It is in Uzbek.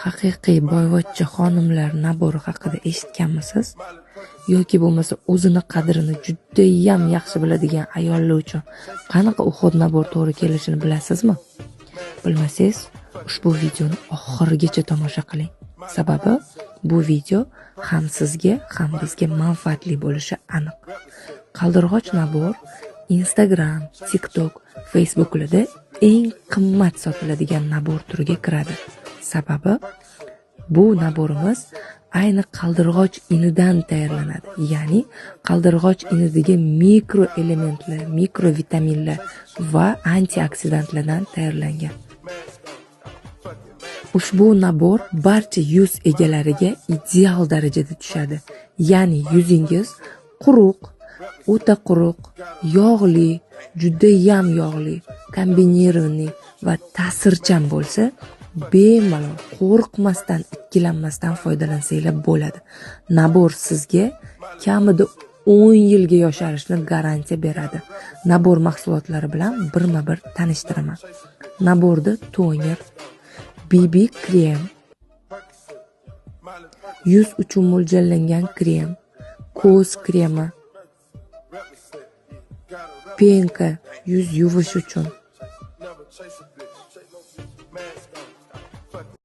Haqiqiy boyvachcha xonimlar набор i haqida eshitganmisiz? Yoki bo'lmasa o'zini qadrini judayam yaxshi biladigan ayollar uchun qanaqa уход набор to'g'ri kelishini bilasizmi? Bilmasangiz, ushbu videoni oxirigacha tomosha qiling. Sababi bu video ham sizga, ham bizga manfaatli bo'lishi aniq. Qaldirg'och набор Instagram, TikTok, Facebooklarda eng qimmat sotiladigan набор turiga kiradi. Sababi bu набор imiz ayni qaldirg'och inidan tayyorlanadi. Ya'ni qaldirg'och inidagi mikroelementlar, mikrovitaminlar va antioksidantlardan tayyorlangan. Ushbu набор barcha yuz egalariga ideal darajada tushadi. Ya'ni yuzingiz quruq, o'ta quruq, yog'li, judayam yog'li, комбинированный va ta'sirchan bo'lsa, bemalol qo'rqmasdan, ikkilanmasdan foydalansanglar bo'ladi. Набор sizga kamida 10 yilga yosharishni garantiya beradi. Набор mahsulotlari bilan birma-bir tanishtiraman. Набор da toner, BB krem, yuz uchun mo'ljallangan krem, ko'z kremi, пенка yuz yuvish uchun,